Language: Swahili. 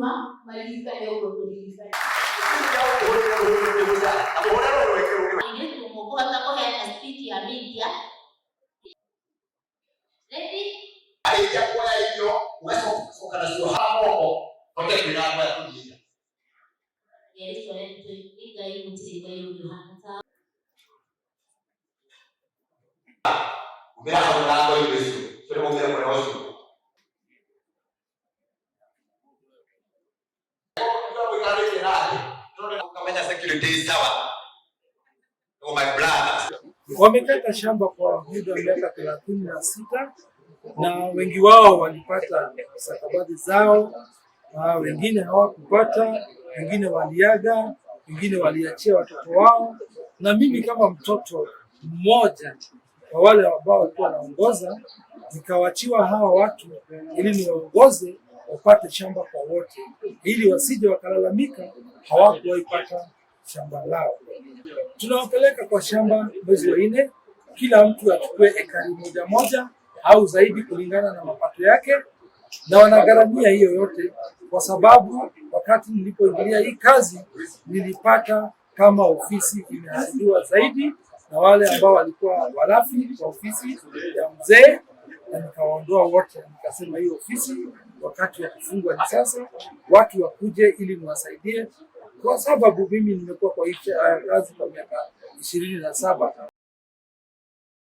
Kuma maririkane ũguo tũririkane. Airĩtu mũkũhota kũheana speech ya media. Ready? Arĩkia kuoya irio, ũgacoka nacio ha moko hote kwĩra andũ aya tũthiĩte. Rĩtwa rĩake nĩ Ngai, gũtirĩ Ngai ũngĩ ũhana ta. Umĩra hau mũrango-inĩ ũcio, ũcio nĩ maumĩra mwena ũcio. Ũikarĩtie nake ukamenya security is sawa. Oh my brother. Wamekata shamba kwa muda wa miaka 36 na wengi wao walipata stakabadhi zao, na wengine hawakupata, wengine waliaga, wengine waliachia watoto wao, na mimi kama mtoto mmoja wa wale ambao walikuwa wanaongoza, nikawachiwa hawa watu ili niwaongoze wapate shamba kwa wote, ili wasije wakalalamika hawakuwahi pata shamba lao. Tunawapeleka kwa shamba mwezi wa 4, kila mtu achukue ekari moja moja au zaidi kulingana na mapato yake, na wanagharamia hiyo yote, kwa sababu wakati nilipoingilia hii kazi nilipata kama ofisi imeharibiwa zaidi na wale ambao walikuwa walafi kwa ofisi ya mzee, na nikawaondoa wote. Nikasema hii ofisi wakati wa kufungwa ni sasa, watu wakuje ili niwasaidie, kwa sababu mimi nimekuwa kwa hii kazi kwa miaka 27.